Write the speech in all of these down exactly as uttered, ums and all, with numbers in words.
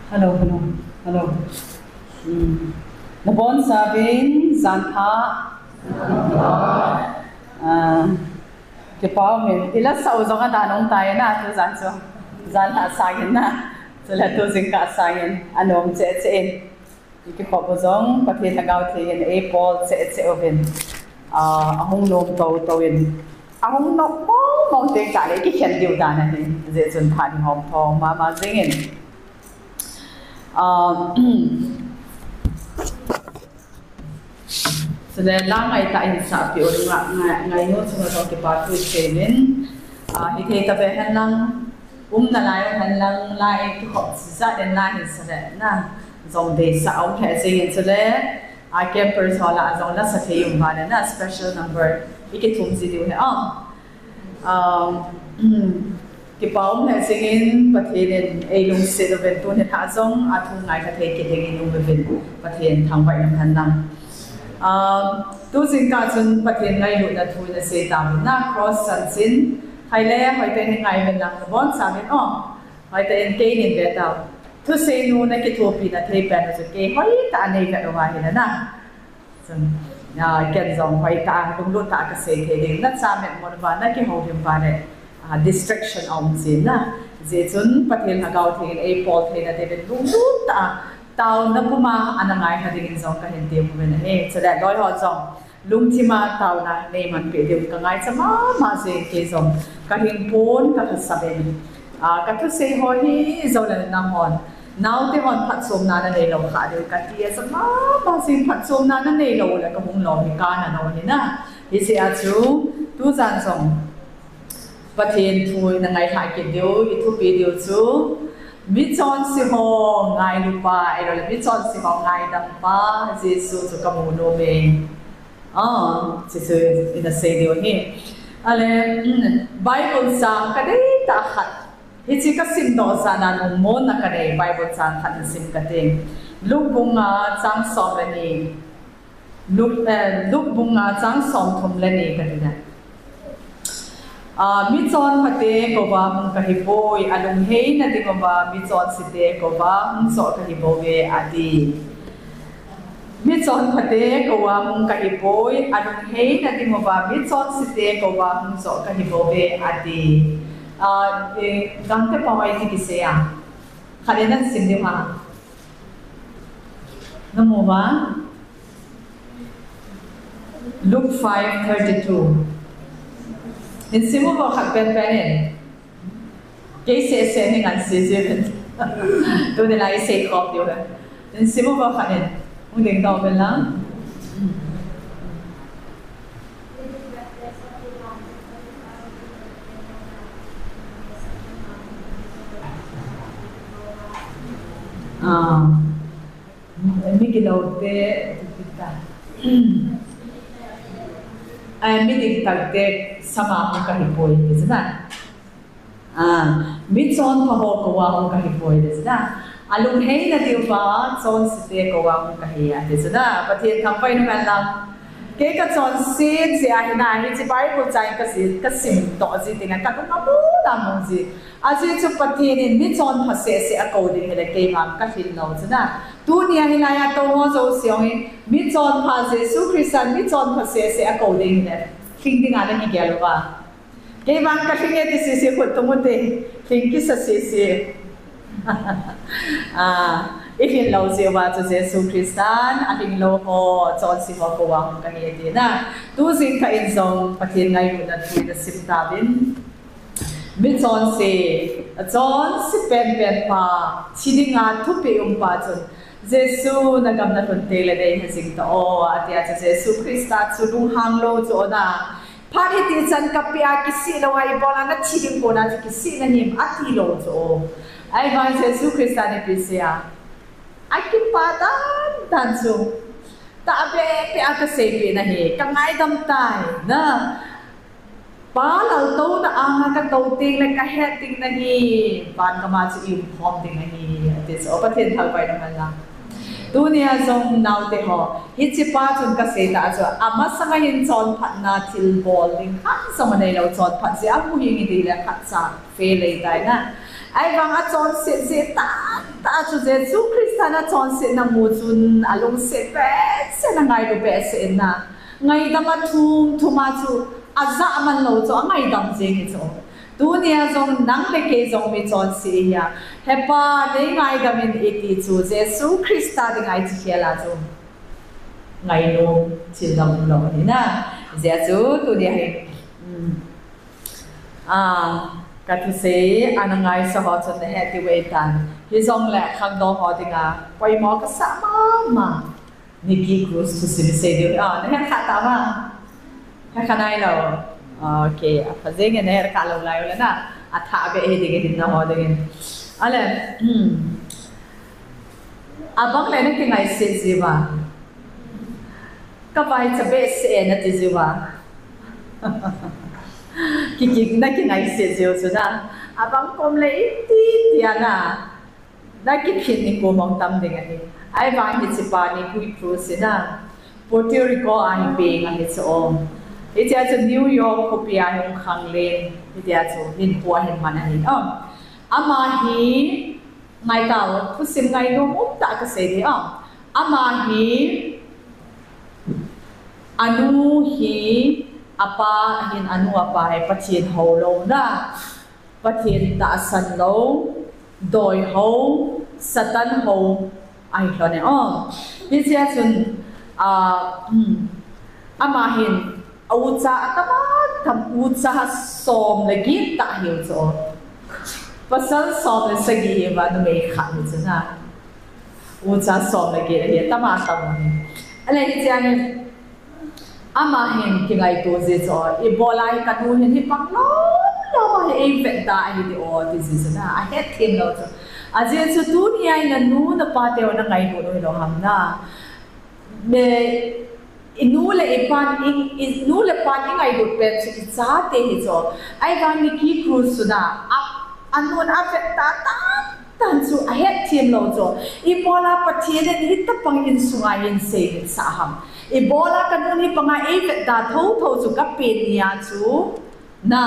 Hello, hello, hello. Hmm. Nabonchauvin, jan pha. Ah, kipa umin. Ilasah u jong adan um tai na, tujan chu. Jan pha sangin na. Chule tu jingkah sangin. Anom cheh cheh in. Ikikhop u jong, Pathen Lhagao Theng in eipol cheh cheh uvin. Ah, ahung nom tou tou in. Ahung nop mong mong teng tah le ikikhen diu dan ahi. Hijeh chun thanei hom thong mama jingin. Ah, chule la ngai tah in sahpeh u ngai, ngai, ngainu chunga jong kipa thu isei in. Ah, hithei tave hen lang, um nalai u hen lang, la ikikhop jat in la hin sale na. Jong deisah um lheh jingin chule. Ah, campers ho lah a jong lasa thei um vale na, special number. Ikithum ji diu ahi. Ah. Um, kipa um lheh jingin Pathen in eilungset uvin tuni lhah jong athu ngaikha thei kit dingin um uvin Pathen thangvah in um hen lang. Um, tu jingkah chun Pathen ngailutna thu in asei tauvin na cross chanchin, hoi le, hoitah in ngai uvin lang nabonchauvin o. Hoitah in kei nin ve tau. Thusei nu nakithopi na thei pen chu kei hoitah a nei vet uva ahile na. Chun, ah, ken jong hoitah a, lunglut tah a kasei thei ding. Nacha metmon uva, nakihoulim uva le, ah, distraction aum jin na. Hijeh chun, Pathen Lhagao Theng in eipol theina diuvin lunglut tah a, taona puma ana ngai kha dingin jong kahin tem uvin ahi. Chule, loi ho jong, lungthima taona neiman peh diu kangaicha mama jing, kei jong kahing pon kalhasam in. Ah, kathusei ho hi jou le nanghon. Naote hon phatchomna nanei lou kha diu kati a, jong mama jing phatchomna nanei lou le kahung lou hi kana lou hi na. Hijeh a chu, tujan jong Pathen thu ina ngailhah kit diu, ithupi diu chu, michonse ho ngailupa, ahilou le michonse ho ngaidampa, Jesu chu kamu nome. Ah, hiche chu ina sei diu ahi. Ale, um, Bible chang kadeitah khat. Hiche kasimdoh jeh a nungmonna kanei Bible chang khat nasim kate. Luke bung nga chang som le ni. Luke, eh, Luke bung nga chang somthum le ni kati na. Ah, michonphate kouva hung kahipoi, alungheina dinguva michonsete kouva hung choh kahibouve ati. Michonphate kouva hung kahipoi, alungheina dinguva michonsete kouva hung choh kahibouve ati. Ah, eh, Gangte pao a iti kisei a. Khat in nasim diu ham. Namu uva? Luke five thirty-two. Nasim uva khat penpen in. Kei seh seh in ngan sei sei uvin. Tuni la isei khom diu ahi. Nasim uva khat in. Hung ding tau uvin lang. Ah. Mi gilou te, eh, mi dingtah te sama hung kahipoi, ti chu na. Ah, michonpha ho kouva hung kahipoi, ti chu na. Alungheina diuva chonsete kouva hung kahi, ati chu na. Pathen thangvah in um hen lang. Kei kachonset jeh ahi na, hiche Bible chang kasim, kasimdoh ji teng a kalung amun amun ji. Ajeh chu Pathen in michonpha seh seh akou ding hile kei vang kalhin lou chu na. Tuni a hilai a tou ho jouse jong hi, michonpha Jesu Christa in michonpha seh seh akou ding hile, lhing ding a nahi gel uva. Kei vang kalhing e ti sese khut tung ute, lhing kisa sese. Ah, ilhin lou jeh uva chu Jesu Christa in alhing lou ho, chonse ho kouva hung kahi ati na. Tu jingkah in jong Pathen ngailutna thu in nasim tauvin. Michonse, achonse penpen pa, thi dinga thupeh um pa chun, Jesu nagam nalhun teng le neihe jing ta o, ati a chu Jesu Christa chu lunghang lou chu o na. Phat hiti chan kapeh a kisih lou a ibol a nathi ding kona chu kisih nahim ati lou chu o. Ahivang Jesu Christa in ipi asei a. Akipah dan dan chu. Tahbeh beh a kaseipeh nahi, kangaidam tai na. Pa laltouna anga katou teng le kahet ding nahi, van gam a chu i umkhom ding nahi, ati chu, o Pathen thangvah in um hen lang. Tunia jong naote ho, hiche pa chun kasei tah chu, amasanga hin chonphatna thilbol ding khat jong aneilou, chonphat jeh a amu hing iti le khatcha fail ahitai na. Ahivang a chonset jeh tan Tah chu Jesu Christa in achonsetna mu chun alungset behseh in angailu behseh in a, ngaidam a thum thum a chu ajah man lou chu angaidam jeng hi chu. Tunia jong nang le kei jong michonse hi a, He Pa, neingaidam in iti chu Jesu Christa dinga ichi khel a chu ngainom thil dang umlou ahi na. Hijeh chun tunia hi, um, ah, kathusei ana ngaisah ho chun nahet diu ahitan. Hijongle khangdong ho dinga poimo kasah mama. Nicky Cruz thusim sei diu. Ah, nahet kha tama? He kha nailou. Okay, apha jeng e, nahet kha lou lai ule na. Athah beh hi ding ahin, naho dingin. Ale, hmm. Abang le nakingaise jiuva. Kavaicha behseh e nati jiuva. Kiki, nakingaise jiu chu na. Abang kom le iti tia na. Nakiphin ni kom ong tam ding ahi. Ahivang hiche pa Nicky Cruz hi na, Puerto Rico a hi peng ahi chu o. Hichea chu New York khopi a hi hung khanglen. Hitia chu hinkho a hin man ahi o. Ama hi, ngai tao, thusim ngainom um tah kasei ding o. Ama hi, anu hi, apa hin anu apa hi Pathen hou lou na. Pathen tahsan lou, doi hou, Satan hou, ahi lhon e o. Hichea chun, ah, hmm, ama hin, a ucha atam atam, ucha som le get tah ahiu chu o. Pasal som le sagi ahiuva numei khat ahi chu na. Ucha som le get ahi, atam atam ahi. Ale hichea hin, Ama hin kingaito ji chu, ibola hi kanu hin hibang lom lom a hi eivetda ahi ti o, ti ji chu na, ahetthem lou chu. Ajeh chu tunia hi nanu napa teu nangailut u hilou ham na. Ne, inu le ipan, i, inu le pan ingailut pen chu ichate hi chu. Ahivang Nicky Cruz chu na, a, anun avetda tan tan chu ahetthem lou chu. Ibola Pathen in hitobang insunga hin seisah ham. Ibola kanun hibanga eivetda thotho chu kapen nia chu na,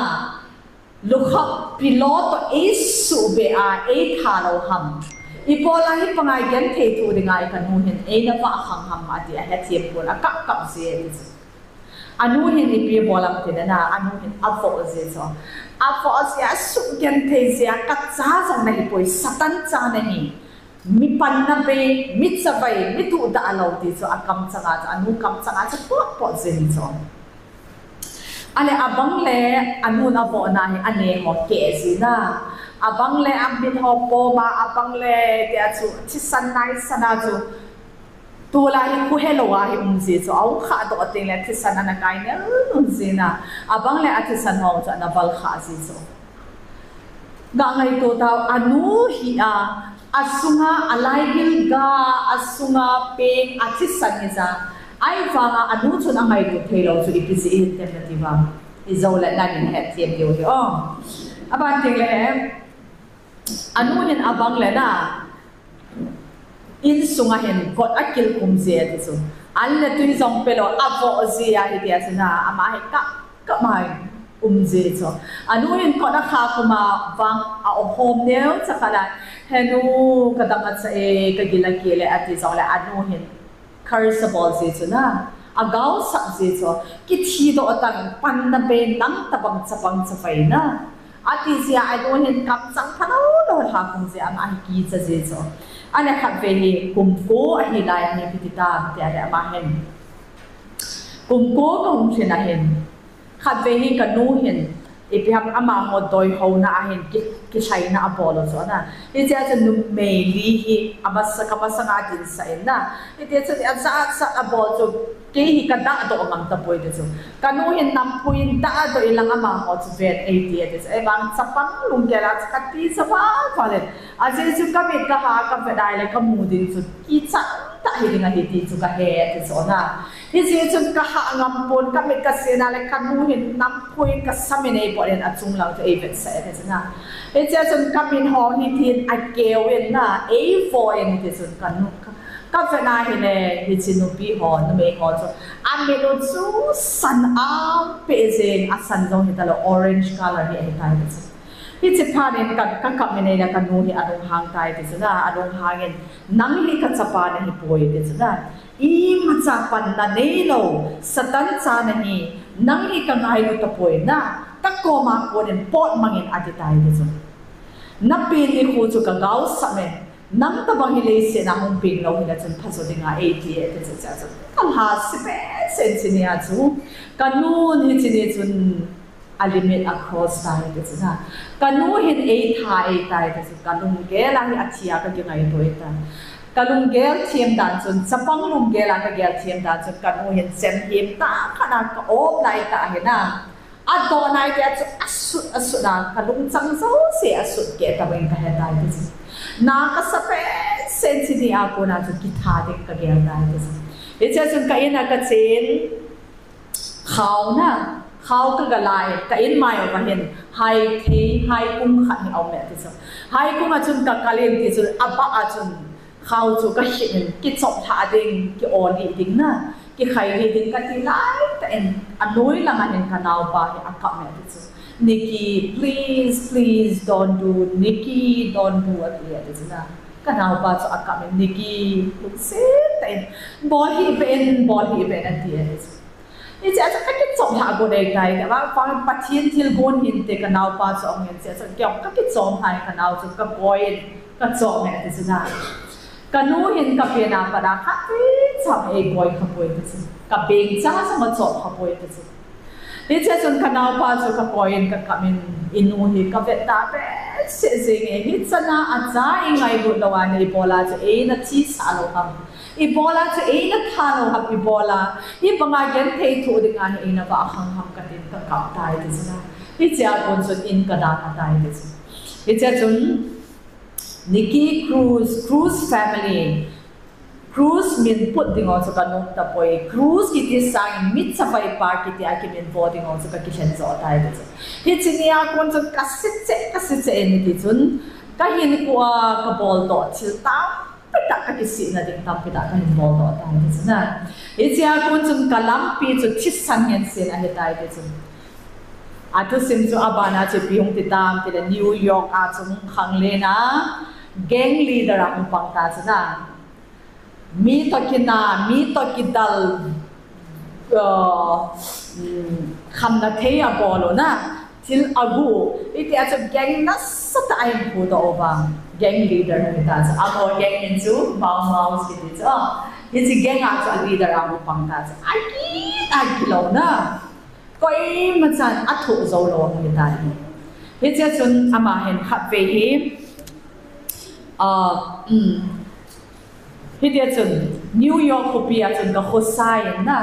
lukhat pilot toh eisuhbeh a eitha lou ham. Ibola hibanga genthei thu dinga kanu hin eina vah khang ham ati ahetthem pon akap kap ji e ti chu. Anu hin ipi bol am tile na, anu hin avoh ji chu. Avoh ji a, asuh genthei ji a, kacha jong nahipoi, Satan cha nahi. Mi panna bei, mi chavai, mi duhdah lou ti chu akamchanga chu, anu kamchanga chu potpot ji ahi chu. Ale abang le anun avohna hi aneho keh ji na. Abang le amit ho pom a, abang le tia chu thisan naisan a chu. Tulai hi kho helou a hi um ji chu, ahung khahdoh tengle thisan ana kai nel um ji na. Abang le athisan ho chu ana val khah ji chu. Ga ngaito tao, anu hi a, asunga alaigil ga, asunga peng, athisan hi ja. Ahivanga anu chun angailut theilou chu ipi jeh hintem nati vang. Ijou le nangin hetthem diu hi o. Aban tengle, anu hin abang le na, insunga hin kot akilkhum ji ati chu. An le tui jong pelou, avoh ji ahi tia chu na, ama hi kap kap mai um ji chu. Anu hin kot akhakhum a vang a-ohhom neocha khat a, He nu, kadang acha e, kagil akile ati jongle anu hin curse abol ji chu na. Agaosap ji chu. Kithidoh tang, panna bei, nang tobang chapang chavai na. Ati jia, anu hin kamchang phalou lou lhakhum jia, ama hi kicha ji chu. Ale khatvei hi kum ko ahi lai a hi ipi ti tam tia le ama hin, Kum ko kahung lhin a hin, khatvei hi kanu hin, ipi ham amaho doi houna a hin ki, kilhaina abol u chu na. Hichea chu numei li hi amasa, kamasanga adinsah in na. Hiti chun ajachat abol chu, kei hi kadahdoh ngam tapoi ti chu. Kanu hin namphuiyin dahdoh in lang amaho chu ven eiti ati chu. Ahivang chapang lunggel a chu kati cha vaval in. Ajeh chu kamit kaha kavet a le kamu ding chu kichat tah hiding ahi ti chu kahe ati chu na. Hijeh chun kahah ngam pon, kamit kasena le kanu hin namphuiyin kasamin eipot in achung lang chu eivetsah in ati chu na. Hichea chun kamin ho hitin akeu in na, eivo in ati chun kanu, ka, kavet a hile hiche nupi ho, numei ho chu amit u chu san ampeh jeng, asan jong hitalou, orange color hi ahitai ati chu. Hiche phat in ka, ka kap in ahile kanu hi alunghang tai ti chu na, alunghang in, "Nang hi kachapa nahi poi," ti chu na. "Imacha panna neilou, Satan cha nahi, nang hi kangailu tapoi na, kakoma konin potmang in," ati tai ti chu. "Napen nikho chu kagaosap e, nang tabang hi leiset a hung peng lou hile chun phajo dinga eiti e," ti chu, chea chu kalhase behseh in hiche nia chu. Kanun hiche ni chun a limit a cross tai ti chu na. Kanu hin eitha eitai ti chu, kalunggel a hi athi a kakingaito tai. Kalunggel them dan chun, chapang lunggel a kagel them dan chun, kanu hin chemhem tah khat a ka-op lai tah hi na. Adoh nai tia chu asut, asut a, kalungchang jouse asut keh tabang in kahe tai ti chu. Na kasa behseh in hiche nia kona chu kitha ding kagel tai ti chu. Hichea chun ka in a kachen, khao na, khao kagala in, ka in mai uva hin, haithei, haikung khat hi aum e ti chu. Haikung a chun kakal in ti chu, abah a chun, khao chu kakhit in, kichoplhah ding, ki-olih ding na, kikhailih ding kati lai tah in, anoi lang a hin kanaopa hi akap e ti chu. "Nikki, please, please don't do, Nikki, don't do," ati e ti chu na. Kanaopa chu akap in, "Nikki, lungset tah in, bol hih beh in, bol hih beh in," ati e ti chu. Hichea chu kakichoplhah got e tai, kava pa Pathen thilgon hinte, kanaopa chu ahung in, hichea chu kei kakichom hai, kanao chu kakoi in, kachom e ti chu na. Kanu hin kapen a pat a khatvei cha eikoi khapoi ti chu. Kabeng cha jong achom khapoi ti chu. Hichea chun kanaopa chu kakoi in kakap in, inu hi kavet ta behseh jeng e, hichan a acha ingailut lou a neibol a chu eina chisah lou ham. Ibol a chu eina tha lou ham, ibol a, hibanga genthei thoh dinga hi eina vah khang ham katin kakap tai ti chu na. Hichea kon chun in kadalha tai ti chu. Hichea chun Nikki Cruz, Cruz family, Cruz min put ding u chu kanom tapoi. Cruz kiti sangin michavaipa kiti a kiminvo ding u chu kakilhen jo tai ti chu. Hiche nia kon chun kase cheh, kase cheh in ti chun, kahinkho a kabol doh thil tam petah, kakisihna ding tampi tah kahin boldoh tai ti chu na. Hichea kon chun kalampi chu thisan ngen sen ahitai ti chu. Athusim chu abana chu ipi hung ti tam tile New York a chu hung khanglen a gang leader a hung pang ta chu na. Mi toh kina, mi toh kidal, uh, mm, khamna thei abol u na, thil agu u. Hitia chu gang nasatah a ahin phudoh uva, gang leader hung hita chu. Amaho gang min chu Mau Maus kiti chu. Hiche gang a chu a leader a hung pang ta chu. Akit, akilou na. Koimachan athoh jou lou hung hita hi. Hichea chun ama hin khatvei hi, uh, mm, Hitia chun, New York khopi a chun kakhosah in na,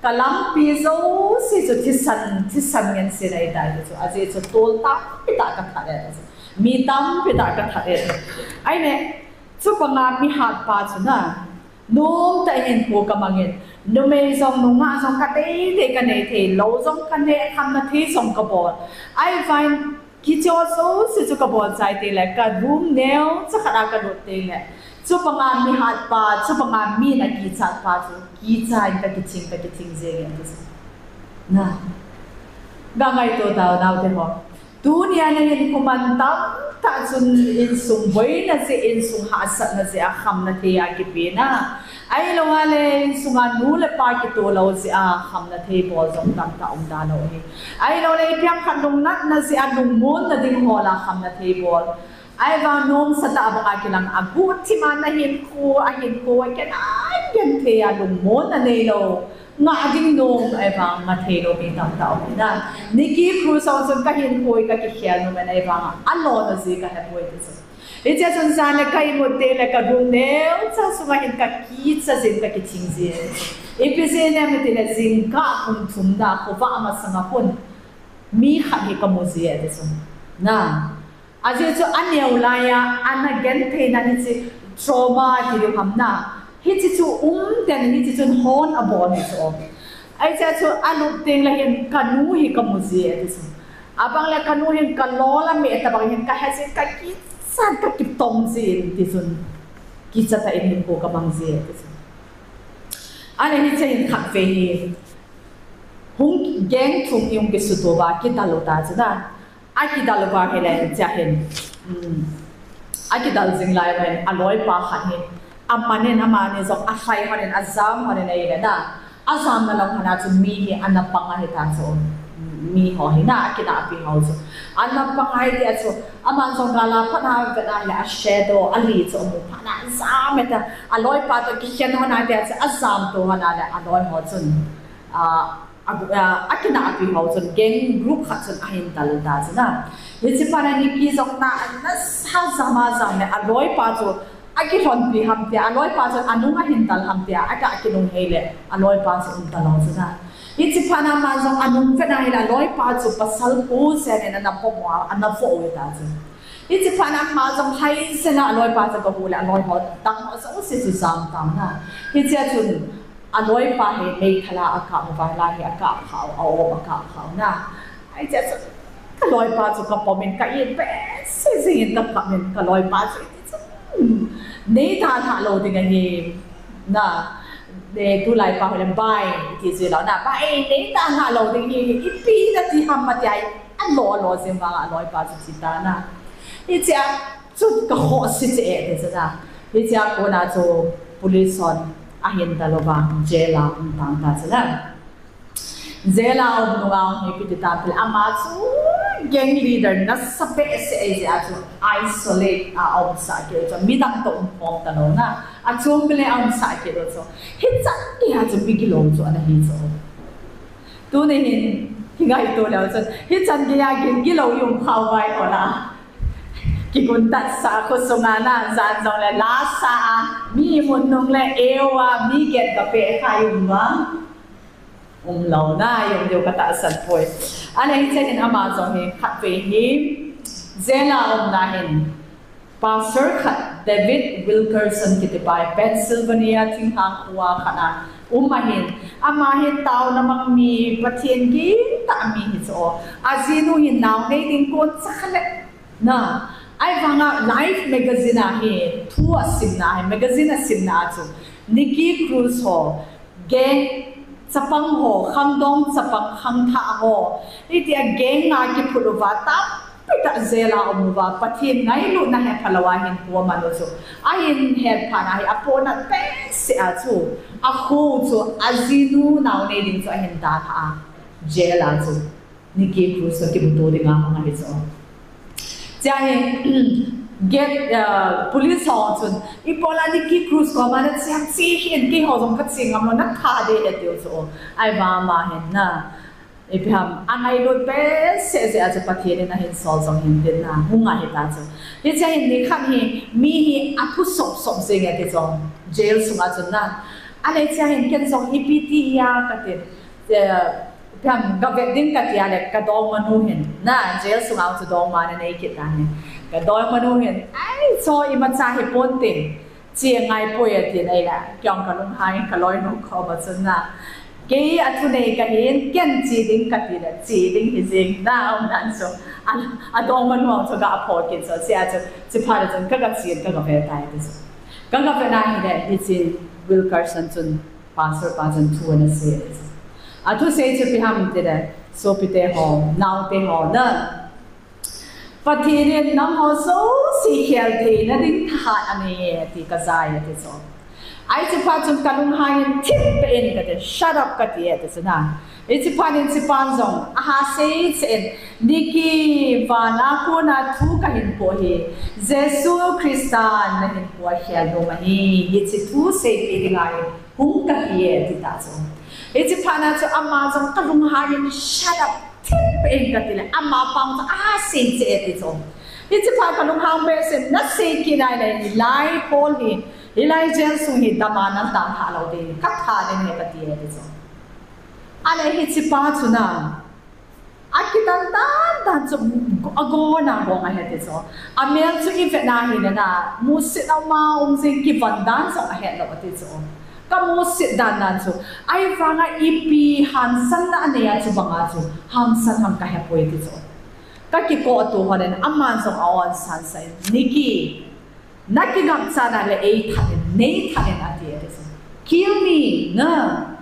kalampi jouse chu thisan, thisan ngen sen ahitai ti chu, ajeh chu tol tampi tah kathat e ti chu. Mi tampi tah kathat e ti chu. Ahile, chubanga mihatpa chu na, nomtah in hinkho kamang in, numei jong, nungah jong, kateitei kanei thei, lou jong kaneh, khamna thei jong kabol. Ahivangin, Kiche jouse chu kabol chai teng le, ka room neocha khat a kalut teng le, chubanga mihatpa, chubanga mi nakichat pa chu, kicha in kakiching, kakiching jeng e ti chu. Na. Kangaito tao naote ho. Tunia nahinkho man tamtah chun insung boina jeh, insung hahsatna jeh a khamna thei a kipe na. Ahilou le, insunga nu le pa kitoh lou jeh a, khamna thei bol jong tamtah um da lou hi. Ahilou le, ipi ham khat lungnatna jeh a, lungmonna ding hol a khamna thei bol. Ahivang nomsa tah banga kilang a, guhthim a nahinkho, ahinkho a kena genthei a, lungmonna neilou. Ngah ding nom, ahivang ngah theilou mi tamtah um na. Nikki Cruz jong chun kahinkho hi kakikhel nom in ahivang a, alona jeh kahepoi ti chu. Hichea chun jan le ka imut teng le ka room neocha sunga hin kakicha jin kakiching jin. Ipi jeh inem itile jingkah pung thum da khovah masanga hin mi khat hi kamu jin ti chu. Na. Ajeh chu aneo laiya, ana gentheina hiche trauma ti diu ham na. Hiche chu um teng hiche chun hon abol hi chu. Hichea chu alut teng le hin kanu hi kamu jin ti chu. Abang le kanu hin kalol a meh tabang hin kahe jin kakichat kakitom jin ti chun. Kicha tah in hinkho kamang jin ti chun. Ahile hiche hin khatvei hi. Hung gang thum ihung kisuto uva kidal u ta chu na. Akidal uva ahile, hichea hin, um, akidal jing lai uva hin, aloipa khat hi, amanin, amani jong, alhai honin, ajam honin ahile na, ajamna lang hon a chu mi hi ana pang ahi ta chu, mi ho hi na, akinahpi ho chu. Ana pang ahi tia chu, aman jong gal a pat a vet a ahile, a shadow, ali chu amu phat na, ajam e ta, aloipa toh kikhen hon a tia chu, ajamto hon a le, aloi ho chun, a, a, a, akinahpi ho chun, gang group khat chun ahin dal ta chu na. Hiche phat a Nicky jong na, ana sa jam a jam le, aloipa chu, akilhonpi ham tia, aloipa chun anung ahin dal ham tia, aga kinunghei le, aloipa chu um talou chu na. Hiche phat a ama jong anung vet a ahile, aloipa chu pasal pu sen in ana pom uva, ana vo u ta chu. Hiche phat a ama jong haisen a aloipa chu aga hu le, aloi ho dang ho jouse chu jam tau na. Hichea chun, aloipa hi meithal a akap uva, la hi akap khau, a-om akap khau na. Hichea chun, kaloipa chu kapom in ka-it behseh jing in kakap in kaloipa chu iti chu, nei dalha lou ding ahi na, tulai pa ho le bai, iti chu lou na, bai, nei dalha lou ding ahi, ipi nati ham ati a, alo alo jing vang a aloipa chu thi ta na. Hichea chu kakhohse cheh e ti chu na. Hichea kona chu police hon ahin dal uva jail a um tang ta chu na. Jail a um nunga hi ipi ti tam tile, ama chu gang leader nasa behseh ahijeh a chu isolate a aumsah kit u chu, midang toh umkhom talou na, achom le aumsah kit u chu. Hichan geiya chu migilou chu ana hi chu. Tuni hin kingaito leu chun, hichan geiya gilou i um khah uva ahile, kiguntatsah khosunga na, jan jong le lasa a, mi mun nung le eu a, mi get kapeh kha i um uva. Umlou na, i um diu katahsan poi. Ahile hiche hin ama jong hi khatvei hi jail a umna hin, pastor khat David Wilkerson kiti pa hi Pennsylvania thinglhang khoa khat a um ahin. Ama hi taona mang mi, Pathen gingtah mi hi chu. Ajinu hin nao nei ding kon chakha le na. Ahivanga Life magazine a hi thu asimna hi, magazine asimna a chu Nicky Cruz ho, gang chapang ho, khangdong chapang, khangthah ho, hitia gang a kiphut uva, tampi tah jail a um uva, Pathen ngailutna hepha lou a hinkho aman u chu ahin hetphat na hi, apohnat behseh a chu, akho u chu ajinu nao nei ding chu ahin dalha a, jail a chu Nicky Cruz toh kimuto dinga hung ahi chu. Chea hi, get, uh, police ho chun, ibola Nicky Cruz koma nache ham, che hih in, keiho jong kache ngam lou, natha ding ahi atiu chu. Ahivang ama hin na, ipi ham, angailut behseh jeh a chu Pathen in ahin sol jong hintin na, hung ahi ta chu. Hichea hin nikhat hi, mi hi athu sop sop jing e ti chu, jail sunga chun na. Ahile chea hin ken jong ipi ti hia kati. Ipi ham, gavet ding kati a le, kadongmanu hin na, jail sunga chu dongma nanei kit ta hin. Kadongmanu hin, ai, cho imacha hipon tin, che ngai poi atin ahile, kei jong kalunghang in kaloinu koma chun na, kei athunei kahin, ken che ding kati le, che ding hijeng na, aum dan chu, a, adongmanu chu aga aphoh kit chu, chea chu, chuphat chun kaga che in kagavet tai ti chu. Kagavet na hile, hiche Wilkerson chun, pastor pa chun thu anasei. Athusei chu ipi ham tile, sopite ho, naote ho na, Pathen in nangho jouse khel theina ding thahat anei e ti kajai e ti chu. Hiche phat chun kalunghang in thip peh in kati, shut up kati e ti chu na. Hiche phat in hiche pan jong aha sei cheh in, Nicky, vana kona thu kahin poh hi, Jesu Christan nahinkhoa khel nom ahi, hiche thu seipeh dinga hung kahi e ti ta chu. Hiche phat na chu ama jong kalunghang in shut up, thip peh in kati le, ama pang chu aha sei cheh e ti chu. Hiche phat kalunghang behseh in, nasei kit nai le, hilai Paul hi, hilai jail sung hi dama nadalha lou ding, katha ding ahi kati e ti chu. Ahile hiche pa chu na, akidan dan dan chu agona gong ahi ti chu. Amel chu ivet na hile na, musit a um a um jing, kivon dan jong ahet lou ati chu. Kamusit dan dan chu. Ahivanga ipi hansanna anei a chu banga chu, hansan ham kahepoi ti chu. Kakikoh to hon in, aman jong a-on sansah in, Nicky, nakingamchan a le eithat in, neithat in ati ati chu. Kill me, na.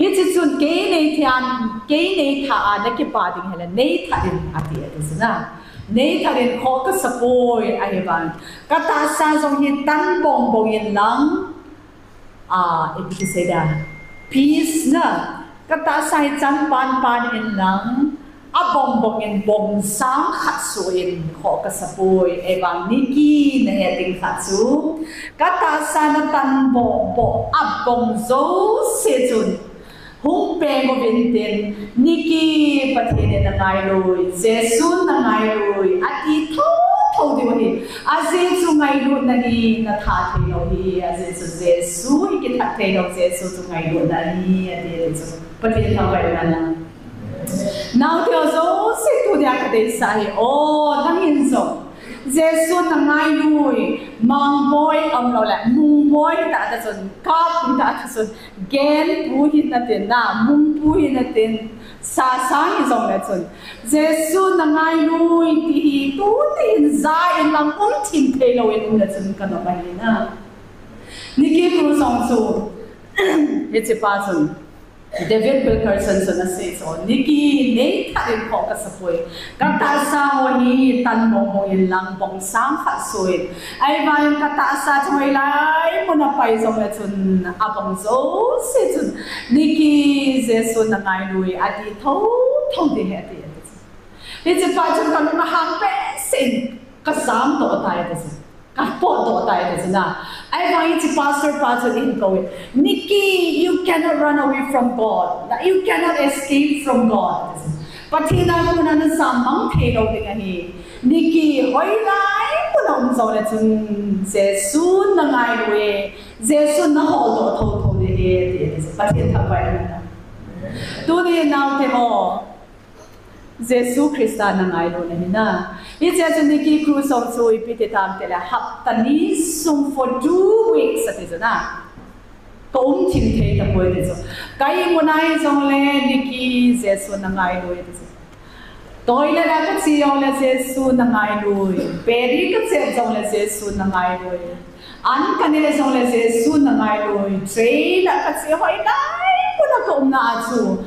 Hiche chun kei nei thah in, kei nei thah a na kipah ding hile, nei thah in ati, ati chu na. Nei thah in kho kasa poi ahi vang. Ka tahsa jong hi tan bong bong in lang. A, ipi ti sei da. Peace na. Ka tahsa hi chan pan pan in lang. A bong bong in bong sang khat soh in kho kasa poi. Ahi vang Nikki na he ding khat chu. Ka tahsa na tan bong bong a bong jouse chun. Hung peng uvin tin, Nikki Pathen in na ngailui, Jesu na ngailui, ati thotho diu ahi. Ajeh chu ngailutna hi na that thei lou ahi, ajeh chu Jesu hi kithat thei lou, Jesu chu ngailutna ahi, ati, ati chu. Pathen thangvah in umhen. Naote ho jouse tunia ka deisah hi, o, nangin jong. Jesu na ngailui, mangboi umlou le, mungboi ta ta chun, kap ta ta chun, gen pu hi na tin na, mung pu hi na tin, sa sang hi jong le chun. Jesu na ngailui ti hi, tuni in ja in lang um thim thei lou in um le chun ka nom ahi na. Nikki Cruz jong chu, hiche pa chun. David Wilkerson chun asei chu, Nikki, nei thah in kho kasa poi. Ka tahsa ho hi tan bong bong in lang bong sang khat soh in. Ahi vang ka tahsa chu hoilai mun a pai jong le chun a bong jouse chun. Nikki, Jesu na ngailui ati thotho ding ahi ati, ati chu. Hiche pa chun ka lung ahang behseh in ka jam doh tai ati chu. Ka potdoh tai ati chu na. Ahi vang hiche pastor pa chun ahin kou e. Nikki, you cannot run away from God. You cannot escape from God. Pathen a kona na jam mang thei lou ding ahi. Nikki, hoilai mun a um jong le chun Jesu na ngailui e. Jesu na holdoh thotho ding ahi, ati, ati chu. Pathen thangvah in umhen. Tuni naote ho. Jesu Christa na ngailu na hi na. Hiche a chun Nikki Cruz jong chu ipi ti tam tile hapta ni sung for two weeks ati chu na. Ka um thim thei tapoi ati chu. Ka imu nai jong le Nikki Jesu na ngailu ati chu. Toilet a ka che jong le Jesu na ngailu. Bed a ka che jong le Jesu na ngailu. An ka neh jong le Jesu na ngailu. Train a ka che hoilai mun a ka umna a chu.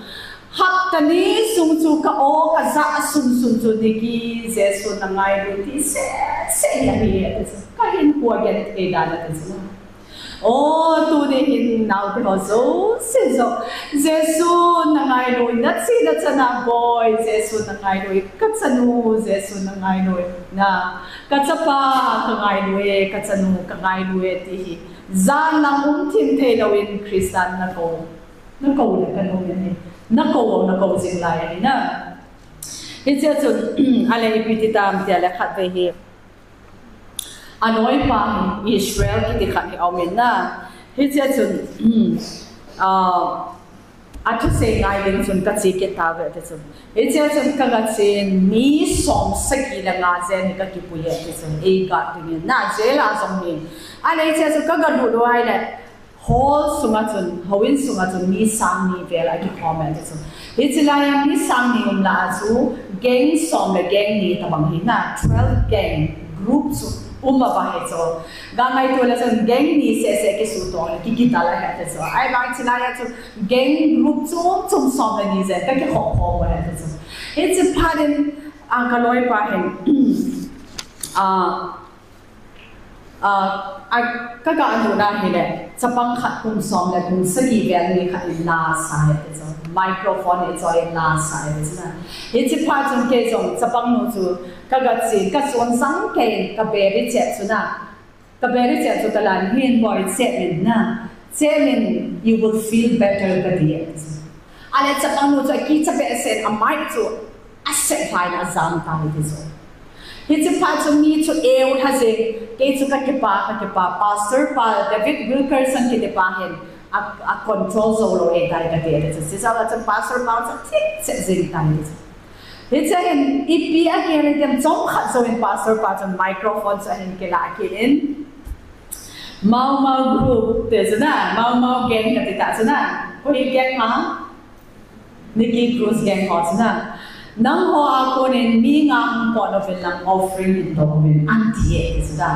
Hapta ni sung chu ka o ka ja a sum sum chu Nikki Jesu na ngailu ti seh seh hi ahi, ati chu. Ka hinkho a genthei dan ati chu. O, tuni hin naote ho jouse joh. Jesu na ngailu, na chihna chan a boi, Jesu na ngailu, ka chanu, Jesu na ngailu, na, ka chapa ka ngailu e, ka chanu ka ngailu e, ti hi. Jan lang um thim thei lou in Christan na kou. Na kou le ka nom e. Na kou, na kou jing lai ahi na. Hiche a chun, ale ipi ti tam tia le khatvei hi. A noipa hi Israel kiti khat hi aum in na. Hiche a chun, ah, a thusei ngai ding chun ka che kit tauve ati chun. Hiche a chun ka ga chen mi som sagi le nga jen hi ka kipui e ati chun. Ei guard ding in na jail a jong hi. Ale hiche a chun ka ga lut lut ahile. Hall sunga chun, houin sunga chun mi sang ni vel a kikhom e ati chu. Hiche lai a mi sang ni um lah a chu, gang som le gang ni tabang hi na, twelve gang group chu um a va hi chu. Ga ngaito le chun gang ni seh seh kisuto le kikidal a hi ati chu. Ahi vang hiche lai a chu gang group chu chom som le ni jen ka kikhom khom u hi ati chu. Hiche phat in, a ka loipa hin, a, Ah, a, ka ga lut na hile, chapang khat kum som le kum sagi vel ni khat in la sa e ti chu. Microphone hi choi in la sa e ti chu na. Hiche phat chun kei jong chapang nu chu ka ga che, ka chun sang kei in ka beri chet chu na. Ka beri chet chu ka la hin boi chet min na. Chet min, you will feel better ka ti e ti chu. Ale chapang nu chu akicha behseh in a mic chu a set lhai in a jam tai ti chu. Hiche phat chu mi chu eu lha jeng, kei chu ka kipah, ka kipah, Pastor pa, David Wilkerson kiti pa hin, a, a control jou lou ahitai ka ti ti chu. Hiche jeh a chun Pastor pa chu thip chet jeng tai ti chu. Hiche hin, ipi a kiti dem chomkhat jouvin Pastor pa chun microphone chu ahin kila kit in. Mau Mau group ti chu na, Mau Mau gang kati ta chu na. Koi gang ham? Nikki Cruz gang ho chu na. Nangho a konin mi nga hung pot uvin lang offering hin dong uvin ahi ti chu na.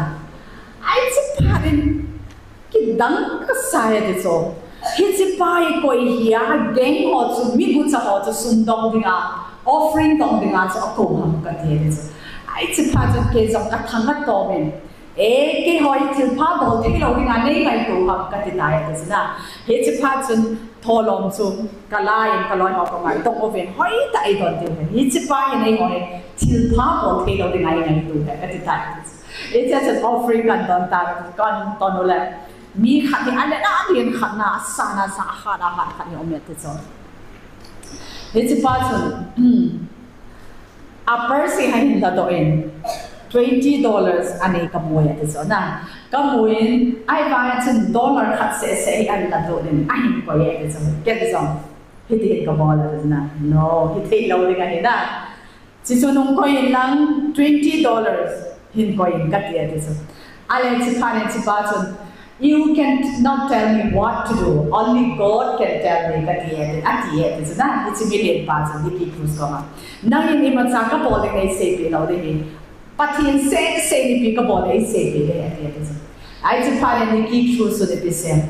Hiche phat in kidang kasa e ti chu. Hiche pa hi koi hia, gang ho chu, mi gucha ho chu sum dong dinga, offering dong dinga chu akou ham kati e ti chu. Hiche pa chun kei jong kathang atom in, e, keiho hi thilpha bol thei lou dinga nei ngaito ham kati tai ti chu na. Hiche pa chun tholom chu kala in kaloi ho koma dong uvin, hoitah in don diu ahi. Hiche pa hin eiho hi thilpha bol thei lou dinga eingaito ahi kati tai ti chu. Hiche chun offering kan don tai, kan don u le. Mi khat hi alet a, alen khat na, asana sa, akhat a, khat khat hi aum e ti chu. Hiche pa chun, hmm, a purse hi ahin ladoh in, twenty dollars anei kamu e ti chu na. Kamu in, ahivang chun dollar khat seh seh hi ahin ladoh in, ahin koi e ti chu. Ken jong, hiti hin kabol e ti chu na. No, hithei lou ding ahi na. Chuche chu nung koi in lang twenty dollars hin koi in kati e ti chu. Ale hiche pa nen hiche pa chun, "You can not tell me what to do, only God can tell me," kati e ti, ati e ti chu na, hiche milen pa chun Nicky Cruz koma. Nangin imacha kabol ding neiseipeh lou ding ahi. Pathen seh seh in ipi kabol ding eiseipeh ding ahi ati e ti chu. Hiche pa nen Nicky Cruz chun ipi asei em.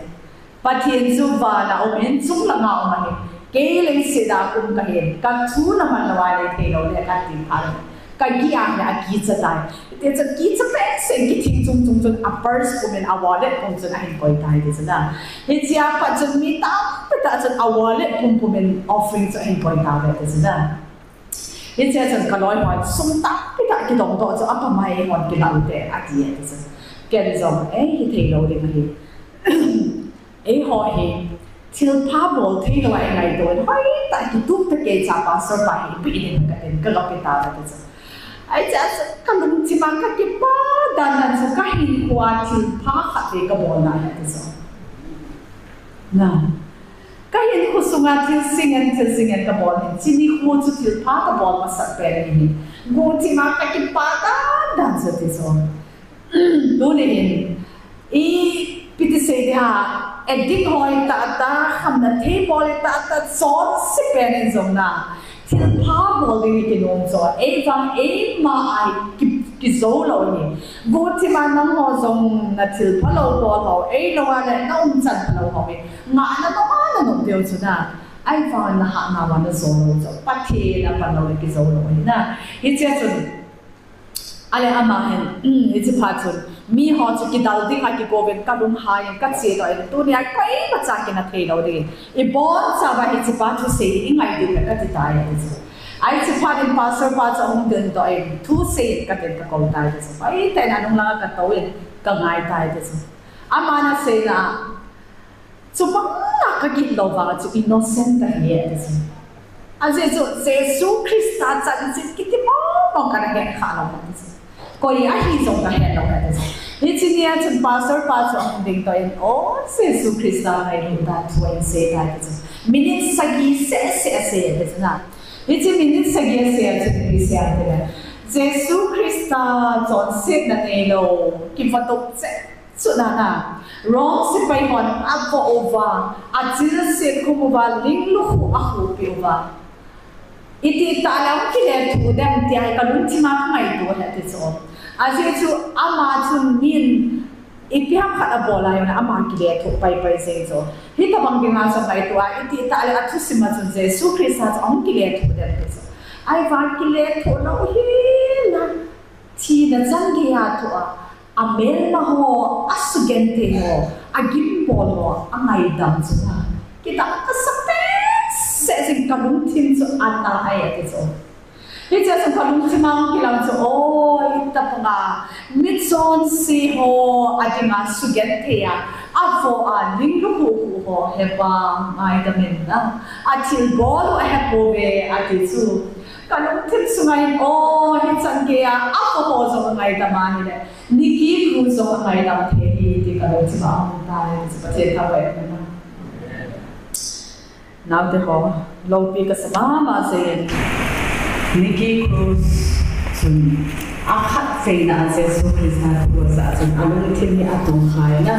Pathen chu vana um in, chunglanga um ahi. Kei leiset a um kahin, kathu naman lou a lei thei lou le kati phat in, kagih a hin akicha tai. Hiti chun kicha behseh in kithing chung chung chun a purse pum in a wallet pum chun ahin koi tai ti chu na. Hichea pat chun mi tampi tah chun a wallet pum pum in offering chu ahin koi tauve ti chu na. Hichea chun kaloi hon sum tampi tah kidong toh chu apha mai hon kilau te ati e ti chu. Ken jong, eh, hithei lou ding ahi. Eiho hi thilpha bol thei lou a eingaito in, hoitah kitup tah keicha pastor pa hi ipi ding katin kagape tauve ti chu. Hichea chu kalungthim a kakipah dan dan chu kahinkhoa thilpha khat vei kabol na ahi ti chu. Na. Kahinkho sunga thil singen, thil singen kabol in, hiche nikho chu thilpha kabol masat pen ahi. Guhthim a kakipah dan dan chu ti chu. Tuni hin, ipi ti sei ding ham, addict ho hi tah tah, khamna thei bol hi tah tah, chonse pen in jong na, thilpha bol ding hi kinom chu, eivang eima a hi ki, kijou lou hi. Guhthim a nangho jong na thilpha lou bol ho, eilou a le na umchan phalou ho hi, ngahna mama na nop diu chu na, ahivang nahatna uva na jou lou chu, Pathen a pan lou le kijou lou hi na. Hichea chun, Ale ama hin, hiche phat chun, miho chu kidal ding a kigouvin kalunghai in kache doh in, tunia koimacha kina thei lou ding. Ibonchauva hiche pa thusei hi ingai diu ve kati tai ti chu. Hiche phat in pastor pa chu ahung ding doh in, thusei in katin kakou tai ti chu. Hoitah in anung langa katou in, kangai tai ti chu. Aman aseina, Chubang a kagin lou vang chu innocent kahi e ti chu. Ajeh chu Jesu Christa chanchin kiti mong mong kana het kha lou e ti chu. Koi ahi jong kahet lou e ti chu. Hiche nia chun pastor pa chu ahung ding toh in, o Jesu Christa ngailut dan thu ahin sei tai ti chu. Minute sagi seh seh asei e ti chu na. Hiche minute sagi asei a chun ipi asei em ti le, Jesu Christa chonsetna neilou, kivoh tup cheh Chuna na, Rome sepai hon avoh uva, achilset khum uva, ling lukhuh akhuhpeh uva. Itih tah le ahung kilethuh dem tia hi kalungthim a kangaito ahi ti chu. Ajeh chu ama chun min ipi ham khat abol a jong le ama kilethuh paipai jeng chu. Hitobang dinga chu ngaito a, itih tah le athusim a chun Jesu Christa chu ahung kilethuh dem ti chu. Ahivang kilethuh lou hel a, thina chan geiya thoh a, amelma ho, asugenthei ho, agimbol ho, angaidam chu na, kidang kasa behseh jing, kalungthim chu ata ahi ati chu. Hichea chu kalungthim a hung kilang chu, o, itobanga michonse ho adinga sugenthei a, avoh a, ling lukhuh khu ho, he Pa, ngaidam in na, athilbol u ahepouve ati chu. Kalungthim sunga hin, o, hichan geiya avoh ho jong angaidam ahile, Nicky Cruz jong angaidam thei ahi ti kalungthim a ahung tai, chu Pathen thangvah in umhen. Naote ho, loupi kasa mama jeng in, Nicky Cruz chun akhatvei na a Jesu Christa thu ajah chun alungthim hi atongkhai na.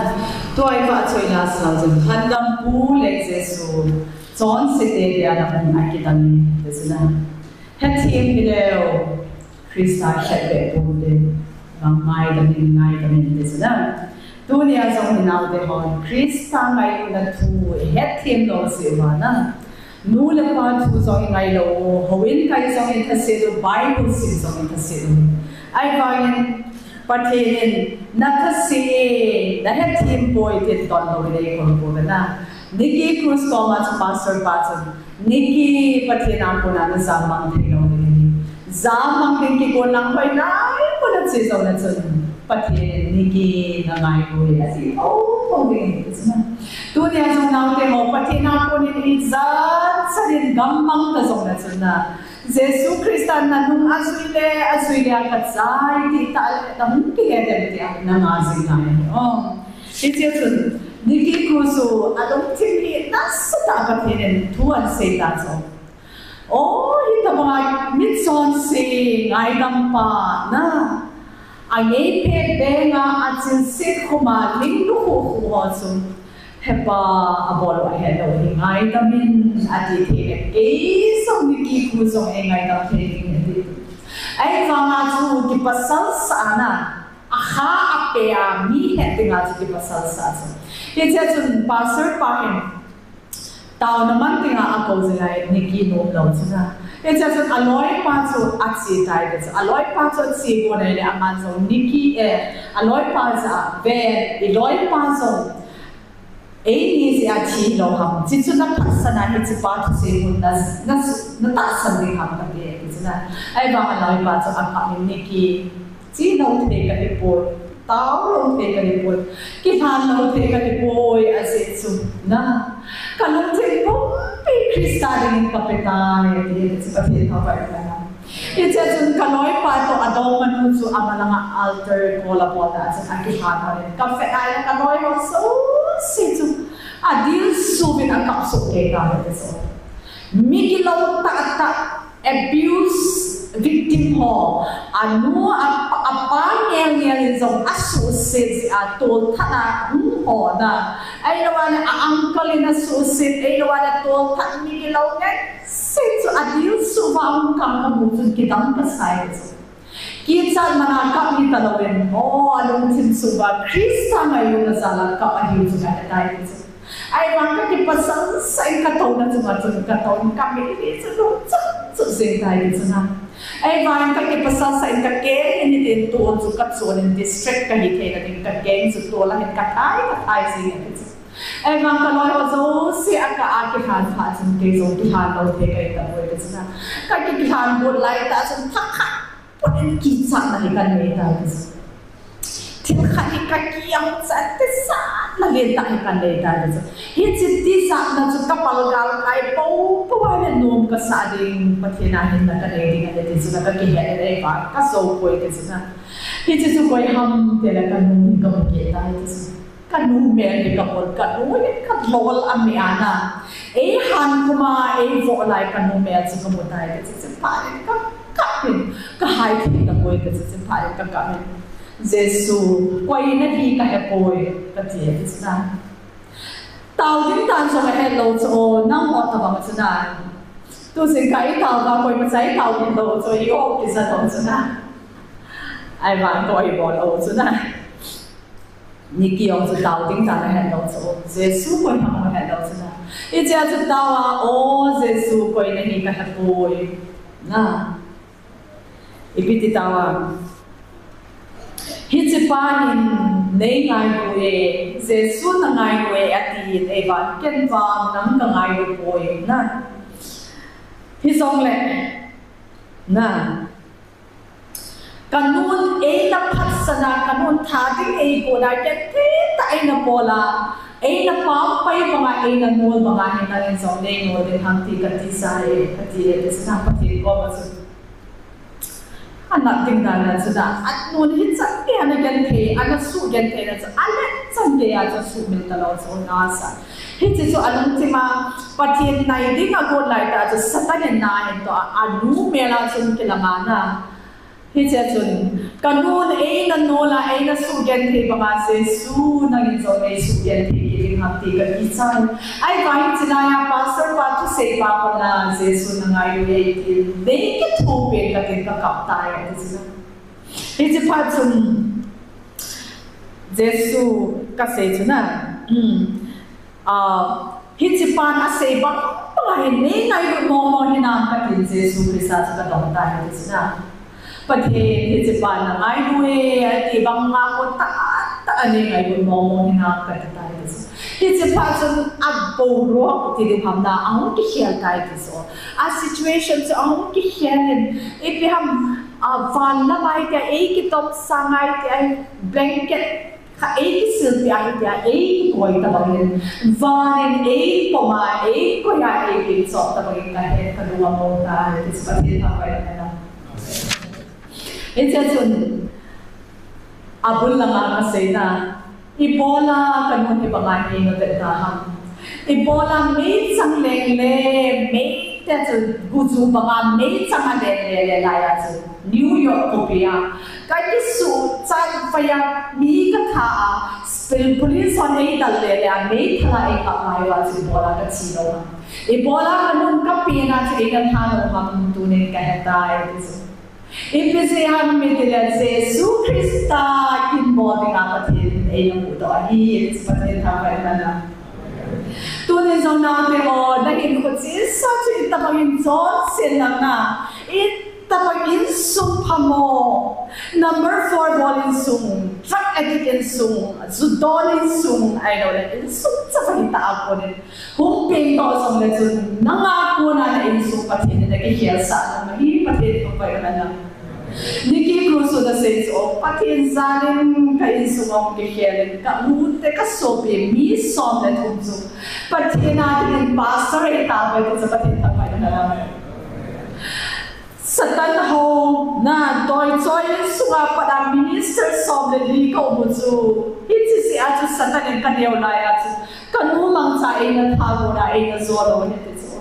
Tua hi vahchoina sao chun, Lhandampu le Jesu, chonsete dia na hung akidang e ti chu na. Hethem hileu, Christa khetbeh poute, vang ngaidam in, ngaidam in ti chu na. Tunia jong inaote hon Christa ngailutna thu ihet them lou jeh uva na, nu le pa thu jong ingai lou u, houin kai jong ithase lou, Bible sim jong ithase lou. Ahivangin Pathen in nathase, nahet them poi tin don lou in eikou poi na. Nicky Cruz koma chu pastor pa chun, Nicky, Pathen a kona najamang thei lou ding ahi. Jamang ding kigon lang hoi nai pon ache jou na chun, Pathen in Nicky nangai poi ati. Oh, oh, ding ahi chu na. Tunia jong naote ho, Pathen a konin ijat chan in gammang ta jou na chun na, Jesu Christa nanung ajui le, ajui le a kachai ti tah le, nahung kile dem tia nanga jing ngai. Oh. Hiche chun, Nicky Cruz chu alungthim hi nasatah a Pathen in thu ahin sei ta chu. Oh, hitobanga mitchonse ngaidam pa na. Angei phet benga achilse khuma ling lukhuh khu ho chu, hepa, abol u ahet lou hi ngaidam in ati thei le, kei jong Nicky Cruz jong eingaidam thei ding ahi. Ahivanga chu kipasal sah na. Akha apeh a, mi het dinga chu kipasal sah chu. Hichea chun pastor pa hin taona man dinga akou jing a, Nicky nom lou chu na. Hichea chun aloipa chu ache tai ti chu. Aloipa chu ache gon ahile aman jong Nicky, eh, aloipa jah a ven, iloipa jong eini jeh a thi lou ham. Chuche chu naphatsah na hichepa thusei hun na, na, natahsan ding ham kati, ti chu na. Ahivanga aloipa chu akap in Nicky, che lou thei kahi poi, tao lou thei kahi poi, kilhan lou thei kahi poi, ajeh chu na. Kalungthim pumpi Christa dingin kape tai, ti, ti chu Pathen thangvah in na. Hichea chun kaloipa toh adongmanu chu amalanga altar call abol ta chun akilhan lhon in, kavet a ahile kaloi ho jouse chu adilsu vin akap soh kei tai ti chu. Migilou tahtah, abuse victim ho, anu, apa, apa ngel ngel in jong asuhset jeh a tolthat a hung ho na. Ahilou le a uncle in asuhset, ahilou le tolthat migilou ngen se chu adilsu uva hung kap kamu chun kidang kasai chu. Kichat mana kap hita louvin, o, alungthim suh uva Christa ngailutna jal a kap ahiu chu kahe tai ti chu. Ahivang kakipasal sah in katouna chunga chun katou in kamit hi chu lungchot chot jeng tai ti chu na. Ahivang kakipasal sah in kakeng in hitin tol chu kachon in distract kahi theina ding kakeng chu tol a hin kathai kathai jeng e ti chu. Ahivang kaloi ho jouse akah a kilhan phat chun kei jong kilhan lou thei kahi tapoi ti chu na. Kakilhan got lai tah chun thakhat pon in kichatna hi kanei tai ti chu. Thil khat hi kakijat tijatna lentah hi kanei tai ti chu. Hiche tijatna chu kapalgal kai poupou a le nom kasah ding, Pathen a hinna kanei ding ahi ti chu na kakihet in ahivang kajou poi ti chu na. Hiche chu koi ham tile kanu hi kamu kit tai ti chu. Kanu mel hi kabol, kanu hi kalol a meh a na. Eihan khum a eivoh lai kanu mel chu kamu tai ti chu, chuphat in kakap in, kahai thei tapoi ti chu, chuphat in kakap in, Jesu, koi nahi kahepoi, kati e ti chu na. Tao ding dan jong ahet lou chu o, nangho tobang chu na. Tu jingkah itao uva koimacha itao kit lou chu, i-o kija lou chu na. Ahivang koi bol lou chu na. Nicky jong chu tao ding dan ahet lou chu, Jesu koi ham ahet lou chu na. Hichea chu tao a, o Jesu, koi nahi kahepoi. Na. Ipi ti tao a. Hichepa hin neingailu e, Jesu nangailu e atin, ahivang ken vang nang kangailu poi na. Hijongle, na. Kanun eina phatsah na, kanun tha ding eigot na, genthei tah eina bol a, eina pampai banga, eina nol banga hin nangin jong neinol ding ham ti katisa e, kati e, ti chu na Pathen koma chu. Anat ding dan a chu na, anun hichan gei ana genthei, ana suhgenthei na chu, alet chan gei a chu suhmil talou chu nasa. Hiche chu alungthim a, Pathen nai ding agot lai tah chu Satan in na hin toh a, anu mel a chun kilang a na. Hichea chun, kanun eina nol a, eina suhgenthei banga Jesu nangin jong neisuhgenthei kit ding ham ti kakichai. Ahivang hiche laiya pastor pa thusei pa koma Jesu nangailu e tin neikithopi in katin kakap tai ati chu na. Hiche phat chun, Jesu kasei chu na. Hmm. Ah, hiche pan asei bang bang a hin nei ngailut mong mong hinam katin Jesu Christa chu kadong tai ti chu na. Pathen hiche pan nangailu e, ati bang a ko ta ta a nei ngailut mong mong hinam kati tai ti chu. Hiche phat chun aboruak ti ding ham na ahung kikhel tai ti chu. A situation chu ahung kikhel in ipi ham, ah, van lam a hitia ei kitom sang a hitia blanket kha ei kisil pia hitia ei kikoi tabang in, van in ei pom a, ei koi a, ei kichop tabang in kahet kalung among tai ti chu Pathen thangvah in umhen lang. Hiche chun abul langa kasei na, ibola kanun hibanga hi navet da ham? Ibola meichang leng le, mei te chu guju banga meichang a leng le le lai a chu New York khopi a kakisuh chat vai a mi katha a, police hon eidal le le a meithal a eikap lai uva chu ibola kathi lou ham? Ibola kanun kapen a chu eina tha lou ham? Tunin kahe tai ti chu. Ipi jeh ham itile Jesu Christa kin bol dinga Pathen in eina huhdoh ahi, Pathen thangvah in umhen lang. Tunin jong naote ho, nahinkho chesa chu itobang in chonset lang na, itobang insung phamo, number four bol insung, drug addict insung, ju don insung, ahiloule insung chavai tah a konin hung pengdoh jongle chun nanga kona na insung Pathen in akikhelsah nang ahi, Pathen thangvah in umhen lang. Nicky Cruz in asei chu, Pathen jal in ka insung ahung kikhel in, ka u te ka sopi mi som le thum chu Pathen a dingin pastor ahitauve ti chu Pathen thangvah in umhen lang. Satan hou na toichoi insunga pat a minister som le li kaum u chu, hiche jeh a chu Satan in kaneo lai a chu kanu mangcha eina tha gon a eina jo lou ahi ti chu.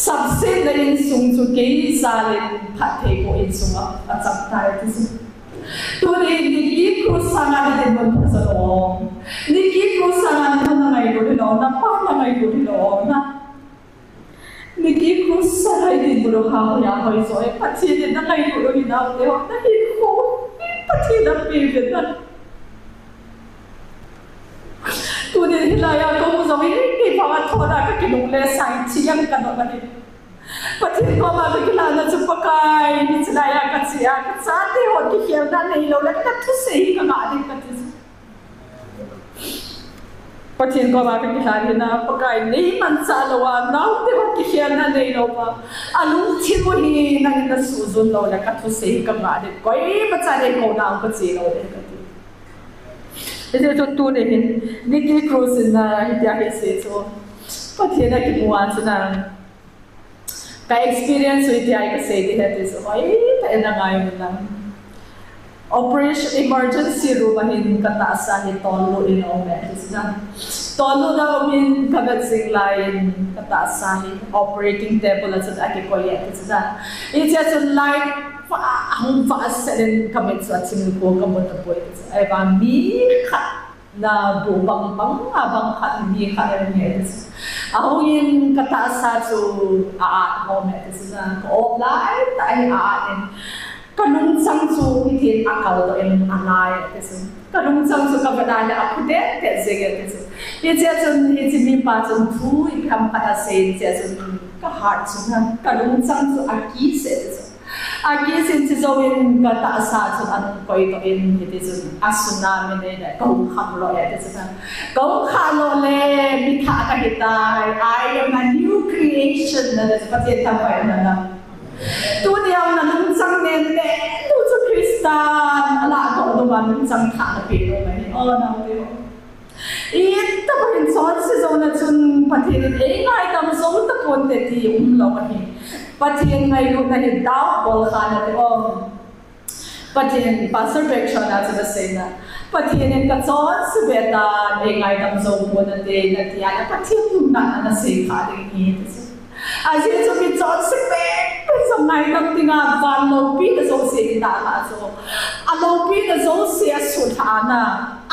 Sapsetna insung chu kei jal in phattheiboh insung a achang tai ti chu. Tuni Nicky Cruz sanga nadinmun phajo lou. Nicky Cruz sanga nanun nangailut hilou, napa nangailut hilou na. Nicky Cruz sanga nadinmun u ha hoiya hoijo e, Pathen in nangailut u hi naote ho, nahinkho hi Pathen in apeh uvin na. Tunin hilai a kamu jong hi, kei vang a thona kakilungle sang thiang kanop ahi. Pathen koma kakilhahna chu Pakai, hiche lai a kache a, kachate ho kikhelna neilou le, kathusei hi kangah ding kati. Pathen koma kakilhan hina, Pakai neimanchah louva, naote ho kikhelna neilou va, alungthim u hi nangin nasuhjun lou le, kathusei hi kangah ding, koimacha neikou nau kache lou ding kati. Hijeh chun tuni hin, Nicky Cruz in na, hitia hi asei chu, Pathen akimu a chu na, ka experience u hitia hi kasei ding ahi ti chu, hoitah in nangai un lang. Operation emergency room a hin katahsa hi tonlut in aum e ti chu na. Tonlut a um in kavet jing lai in katahsa hi operating table a chun akikoi e ti chu na. Hichea chun light vah, ahung vahset in kamit chu aching ko kamu tapoi ti chu. Ahivang mi khat na bu bang bang a bang khat mi khat aum e ti chu. Ahung in katahsa chu a-at hom e ti chu na. Ka-op lai tah in a-at in. Kalungchang chu hitin akaldoh in angai e ti chu. Kalungchang chu kavet a le aphudet det jeng e ti chu. Hichea chun hiche mipa chun thu ipi ham khat asei in hichea chun ka heart chu na, kalungchang chu akis e ti chu. Akis in hiche jouvin katahsa chun anung koidoh in hiti chun a tsunami nei le kahung khah lou e ti chu na. Kahung khah lou le mi thah kahi tai. I am a new creation na ti chu Pathen thangvah in umhen lang. Tunia nalungchang nenneh u chu Christan alahdoh nom a nungchang thah napeh nom ahi. O naote ho, itobang in chonse jouna chun Pathen in eingaidam jou taponte ti umlou ahi. Pathen ngailutna hi doubt bol kha nate o. Pathen, Pastor Bergson a chun asei na, Pathen in kachonse beh tan eingaidam jou pon nate nati a le Pathen lungna nasei kha ding ahi ti chu. Ajeh chu kichonse beh beh Jong ngaidam dinga van loupina jouse idalha chu, aloupina jouse asutlhah na,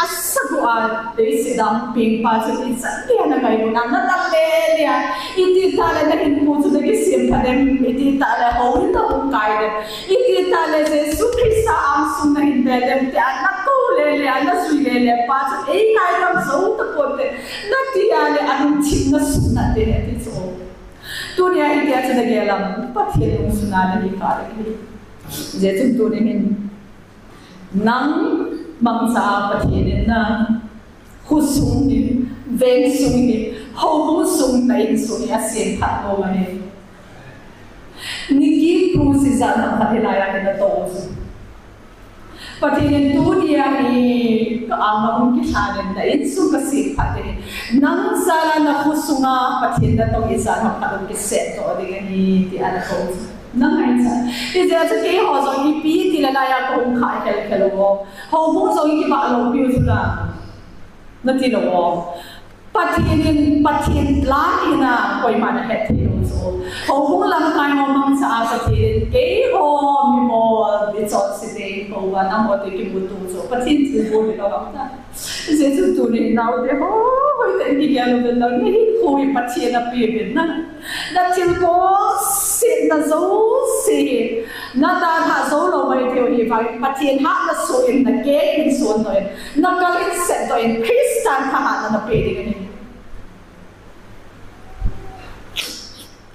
asagoh a leiset a hung pengpa chu ichan geiya nangailut na, nadam lele a, itih tah le nahinpu chu nakisem pha dem, itih tah le houin nahung kai dem, itih tah le Jesu Christa angsung nahin ve dem tia nakou lele a, najui lele pa chu eingaidam jou taponte, nati a le alungthim nasuh nante ati chu. Tunia hitia chu nagel am, Pathen lungsunga nahi kha le hi. Hijeh chun tuni hin, nang mangcha a Pathen in na, khosung hi, vengsung hi, houbung sung, na insung hi asemphat nom ahi. Nicky Cruz ijat ham khat hilai a hin natou chu. Pathen in tunia hi ka-anga hung kilhan in, na insung kasemphat ding ahi. Nang jal a nakhosunga Pathen natong ijat ham khat hung kisemdoh ding ahi tia natou chu. Nang ngaichat. Hijeh chun keiho jong ipi tile laiya kahung khah khelkhel u. Houbung jong ikibah loupiu chu la. Nati lou u. Pathen in, Pathen lang hina koiman ahet thei lou chu. Houbung lamkai ho mangcha a Pathen in keiho mimol, michonse te eikou a, nangho toh kimuto chu Pathen thilbol hilou ham ta. Hijeh chun tuni naote ho, hoitah in kigel uvin lang, nahinkho hi Pathen apeuvin na. Nathilbol setna jouse hi, nadalhah jou lou mai thei u hi vang, Pathen hatna soh in, nakeng hin sondoh in, nakal hin setdoh in, Christa thahatna napeh ding ahi.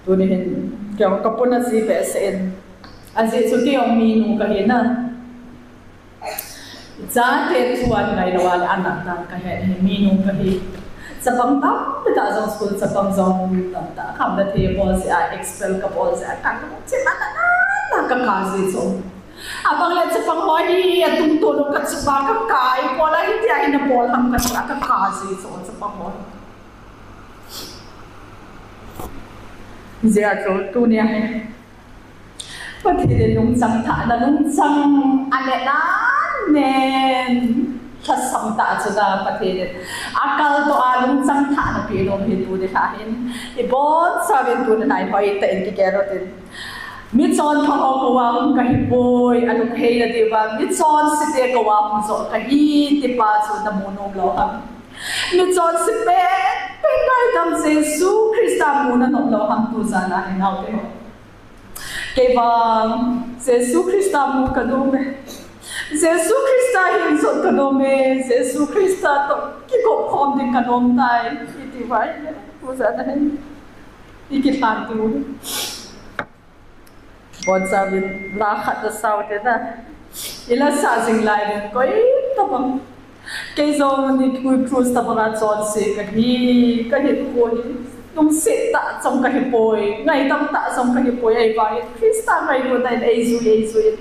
Tuni hin, kei jong kapuna ji behseh in, ajeh chu kei jong minu kahi na. Chate thu angailou a le anatdan kahet hi, minu kahi. Chapang tampi tah jong, school chapang jong tamtah khamna thei bol jeh a, expel kabol jeh a, kalungthim a nana kakap ji chu. Abang le chapang ho hi atungtun u kachup a kakap, ibola hitia hi nabol ham katia kakap ji chu chapang ho. Hijeh a chu tunia hi Pathen in lungchang thahna, lungchang aneh nan nen lhasam tah chu na Pathen in akaldoh a lungchang thahna peh nom hi tuni lha hin. Ibonchauvin tuni lha hin hoitah in kigel utin. Michonpha ho kouva hung kahipoi, alungheina diuva michonse te kouva hung joh kahi tipa chu namu nom lou ham. Michonse penpen ngaidam Jesu Christa mu nanom lou ham tu jan a hi naote ho. Kei vang Jesu Christa mu kanom e. Jesu Christa hin jot kanom e. Jesu Christa toh kigop khom ding kanom tai. Iti vai le. Tu jan a hin ikilhan diu. Bonchauvin la khat nasao te na. Ilasah jing lai uvin koi tabang. Kei jong Nicky Cruz tabang a chonse kahi, kahinkho hi lungset tah jong kahipoi, ngaidam tah jong kahipoi, ahivangin Christa ngailutna in eijui, eijui in.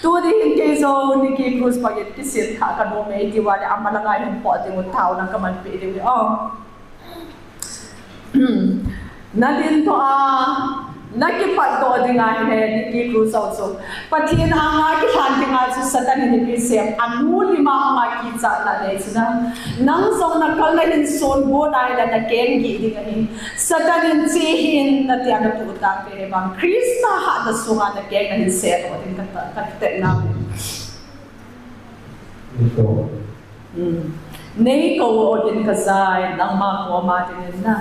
Tuni hin kei jong Nicky Cruz bangin kisem thah kanom e, iti uva le amalanga hin pot ding u taona kamanpeh diu hi. Nadin toh a, nakipatdoh dinga hile, Nicky Cruz ho chu Pathen anga kilhan dinga chu Satan in ipi asem, anu lima anga kichatna anei chu na. Nang jong nakal nahin sonbut a hile nakeng gih ding ahi. Satan in che hih in natia natoh tang te vang, Christa hatna sunga nakeng nahin sedoh ding kati, kati na. Neikou o din kajai, nangma koma dingin na.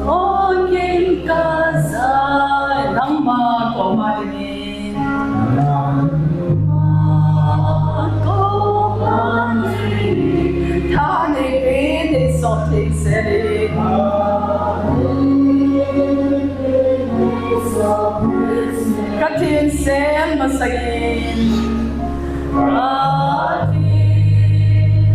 O din kajai, nangma koma dingin. Ka thinsel masangin, ka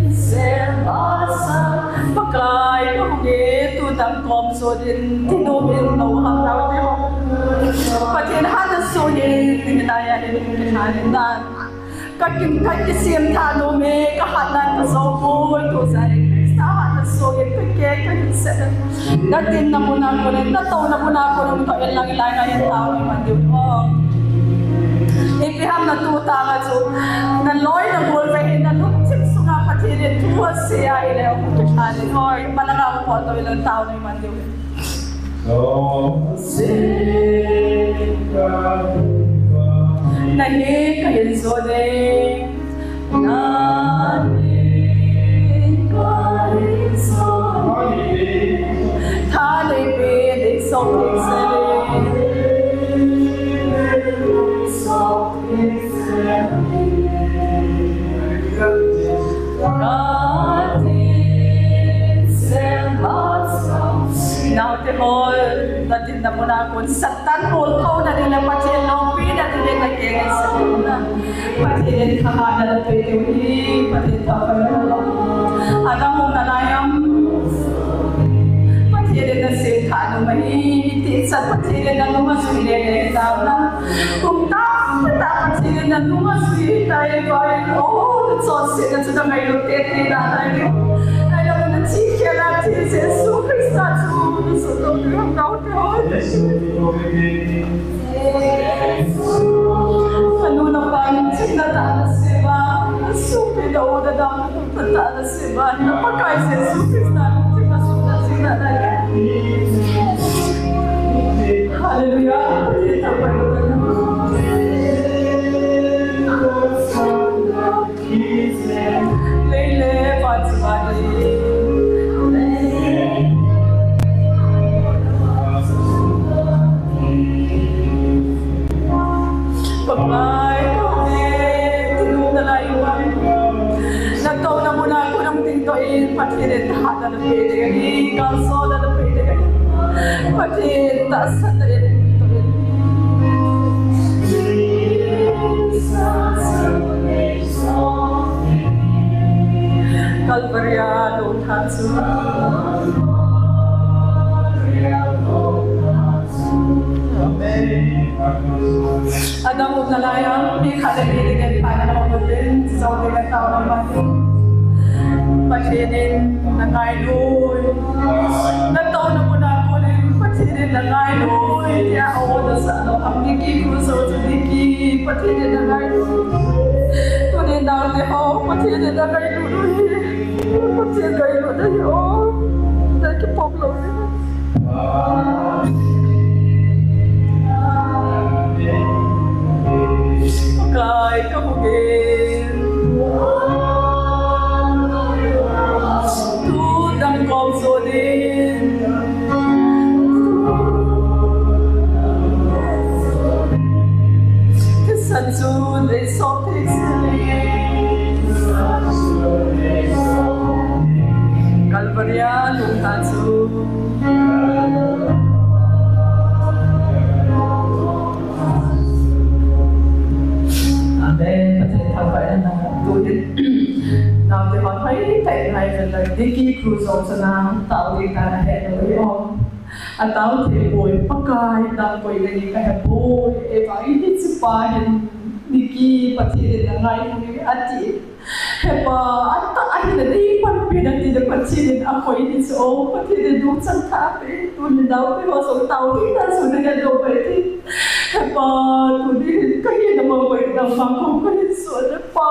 thinsel masang, Pakai ka hung e, tu dang kom so din, ti nom in lo ham lau te ho. Pathen hatna sung in, ti na ya in, ti na ya in. Ka kin, ka kisem tha nom e, ka hatna ka jou poi, tu jan in Christa hatna sung in, ka ke, ka hin set. Na dinna mun a kon in, na touna mun a kon in, toh in lang lai ngai in tao ni man diu o. Ipi ham na tu tang a chu, na loi na gol ve hin, na lungthim sunga Pathen Tua sia ile, tua le noi, malanga ko to ile tao ni man diu. Nahi kahin so de, nahi kahin so de. Tha le pe de so de se de. Naote ho, natin na muna kun Satan mul ko na nila Pathen loupina nila na kaya sa kuna. Pathen kahana na pe hi, Pathen kahana na. Adam muna na yang. Pathen na se kahana mahi, ti sa Pathen na numa sui le le sa na. Kum ta, ta Pathen na numa sui ta e ba e, oh, so se na chu ta mai lo te te na na e. Ai lo na chi ke la ti Jesu Christa chu, so to ni lo kau te ho. Anu na pa ni chi na ta na se ba, su pe da o da da na ta na se ba, na Pakai Jesu Christa ni chi ma su na chi na na e. Hallelujah. Lei le, pa chu ba le. Pakai, tinu na lai wa. Na to na muna ko na ting to in, Pathen in tha na pe de, i ka so na pe de. Pathen tahsan na e. Calvary a lungthan chu. Amen. Adam um na lai a, mi khat le mi ding in pha na hung lut in, so ding a tao na man. Pathen in na ngailu. Na to na muna ko le, Pathen in na ngailu. Tia o na sa lo, am Nicky Cruz o chu Nicky, Pathen in na ngailu. Tuni naote ho, Pathen in na ngailu hi. Pathen ngailu na hi o. Na kipom lou hi. Pakai ka hung in. Tu dang kom so din. Thisan chu dei sot thei seh. Calvary a lungthan chu. Amen. Pathen thangvah in. Tunin naote hon hoi tei ngai vel le, Nicky Cruz jong chana tao ding ta na he lou hi o. Atao thei poi, Pakai, nang koi nahi kahe poi, e vang hiche pa hin, Nicky, Pathen in na ngailu e ati. He pa, atah ahi le nei panpi na ti le Pathen in akoi hi chu o, Pathen in dungchang tha pe, tuni naote ho jong tao ding na chu na he lou pai ti. He pa, tuni hin kahi na ma koi na ma ko kahi so le pa,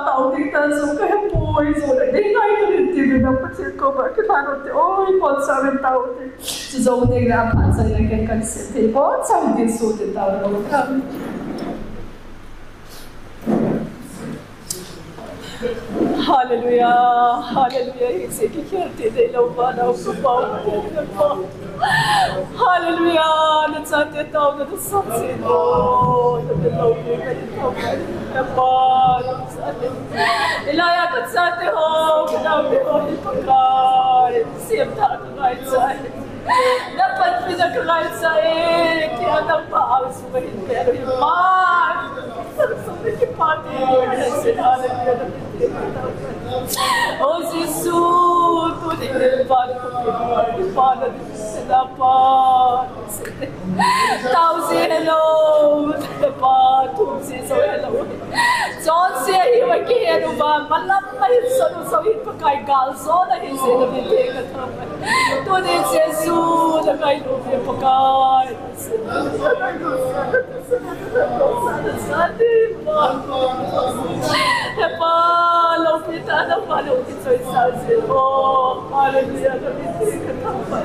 tao ding na chu kahe poi so le nei ngai tu hin ti le na Pathen koma kilhan u te, oi, pon sa ven tao ding. Chu jong ding le aphat sa na ken kan se thei po, chang ding su te tao lo kan. Hallelujah, hallelujah. Hiche kikhel ti dei lou va, na um pa. Hallelujah. Na chate tao na, na sa se lo. Na te lo pi ka tao ka. Ka pa, na sa te. Ilai a ka chate ho, ka naote ho, i Pakai. Siam tha ka ngai chai. Na panpina ka ngai chai, ti a nangma angsunga hin pe ahi man. Angsunga kipa ti, hallelujah. O Jesu, tuni hin pan ko kipa na di sila pa. Tao ji helou, pa thum ji jou helou. Chonse ahi va kihe uva, malam ma hin son u jou hin Pakai gal jo na hi jeh in na min theng ka thangvah. Tuni Jesu na ngailu ve Pakai. He pa, loupina Nangma lou kichoisang jing. Oh, hallelujah, ka min theng ka thangvah.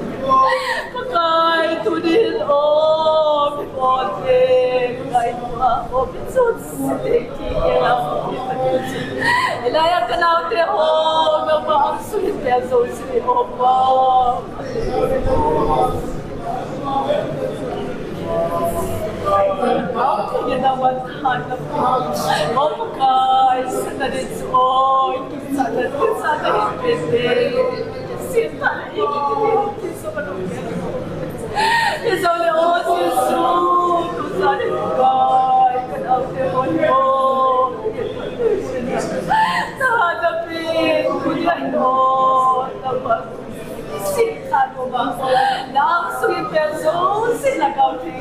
Pakai, tunin, oh, mi bon te, Pakai, oh, mi chonse te, ki, ki, la, ki, ki, ki. Hilai a ka naote ho, nangma angsunga pel jouse, oh, Pa. Nangma thahatna, oh, Pakai, Satan in chu, oh, Satan, Satan in pe te. Satan in pe te. Hijongle, oh, Jesu, tu sa le kai, ka naote ho, oh. Thahatna pe, tu ya, oh, nangma. Satan, oh, ba. Nang sui pe jouse na kau ti.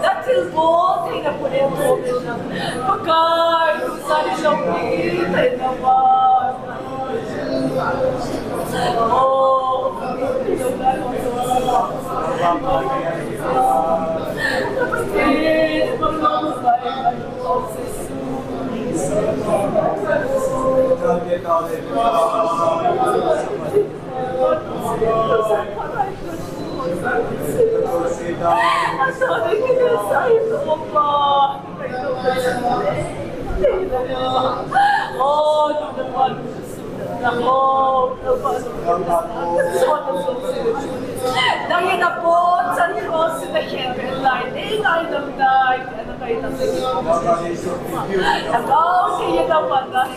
Na thilbol theina pun in, Pakai, tu sa le loupi theina ba. Oh, nangma lou, nangma lou. Nangin nabonchauvin, oh, sina khen pen lai, nei ngaidam nai, ana ngaidam nai. Nangma lou, nangma lou.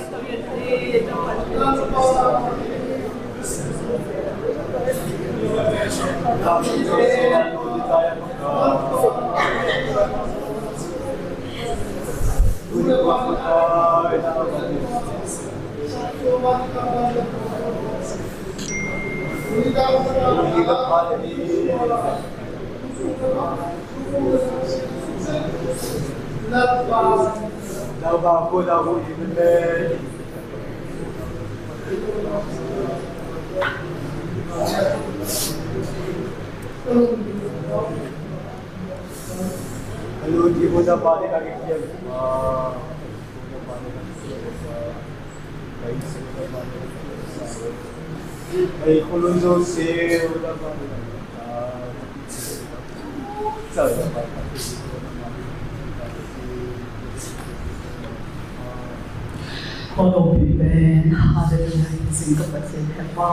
Hello, di ko na pare ka kiyan. Ah, di ko na pare ka kiyan. Guys, di ko na pare ka kiyan. Ay, kulon do se, di ko na pare ka kiyan. Ah, sa, sa, sa. Kho loupi pen, hallelujah, jing ka Pathen he pa.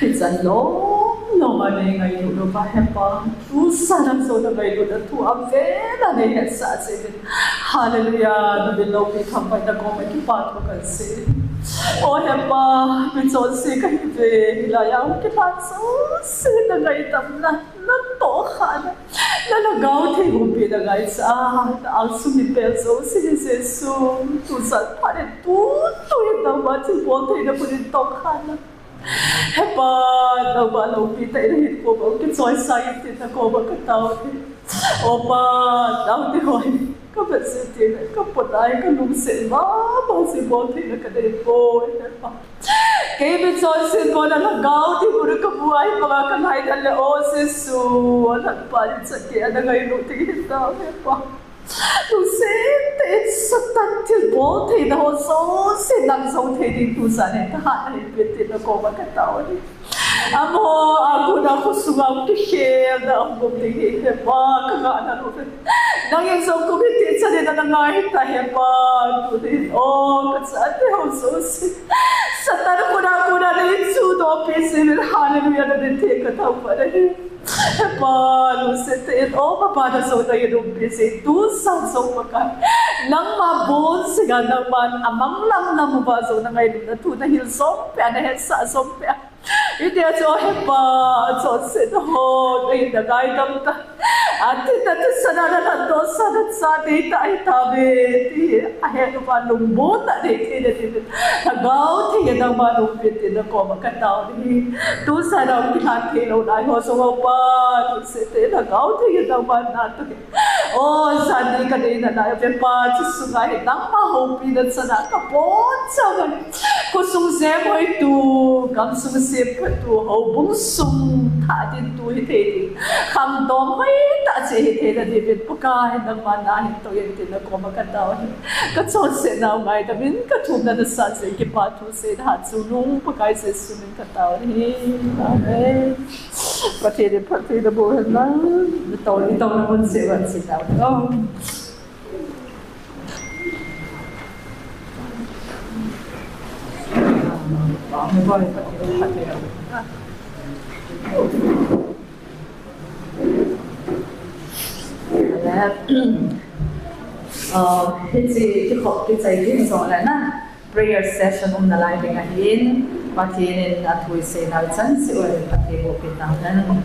Hichan lom lom a nei ngailut uva he pa. Tusa nang jong na ngailutna thu avel a nei hetsah jeh in. Hallelujah, na min loupi khangvai na koma kipathu kasei. O he pa, mi chonse kahi ve, hilai a hung kilhang jouse na ngaidamna, na tohkhana, na lhagao thei humpina ngaichat a, na angsunga mi pel jouse hi Jesu, tujan phat in tutu hin nangma thilbol theina pun in tohkhana. He pa, nangma loupi tah in na hinkho bou kichoisang in tin na koma katao e. O pa, naote ho hi ka vet jeh in ka pot a hi ka lungset mama jeh in bol theina ka nei poi, he pa. Kei mi chonset bou na lhagao thei bou ka bu a hi banga ka lhai dan le, o Jesu, o Lalpa in chan gei a na ngailut ding ahi tai, he pa. Lungset tah in Satan thilbol theina ho jouse nang jou thei ding tujan in thahatna hin pe tin na koma katao e. Amaho a kona khosunga hung kikhelna ahung um ding hi, he pa, ka ngahna lou ve. Nangin jong kum hiti chan in na ngai tai, he pa, tunin, o, ka chate ho jouse Satan khut a kona nei chuhdohpi jeh in, hallelujah, na min theng ka thangvah e. He pa, lungset tah in, o, mapa na jong nangin umpi jeh in, tujan jong Pakai, nangma bon jing a, nangman amang lam lam uva jong na ngailutna thu na hil jom peh a, na hetsah jom peh a. Hitia chu, o he pa, chonset ho, nangin na ngaidam tan. Athi, athi sa na, na lhatdoh sa na, sa dei tah ahi tauve, ti ahet uva lungmonna nei theina dingin, lhagao thei in nangman umpi tin na koma katao e. Tujan a hung kilhan thei lou nai ho jong, o pa, lungset tah in lhagao thei in nangman natoh in O, jani kadeina na, Hepa, thusunga hi nangma houpina chana kaboncha uve. Khosung jemhoitu, gamsung semphatu, houbung sung thah dintu hithei ding, khangdong hoitah cheh hithei na diuvin Pakai nangma na hin toh in tin nakoma katao ahi. Kachonsetnau ngaidam in, kathumna nasah jeh in kipa thu seiha chu nung Pakai Jesu min katao ahi. Amen. Pathen in phatthei naboh hen lang. Natoh, natoh na mun se vat si tao. Hiche kikhop kichai ding jongle na, prayer session umna lai ding ahin, Pathen in athu iseinau chan cheh uva phatthei boh peh tahen.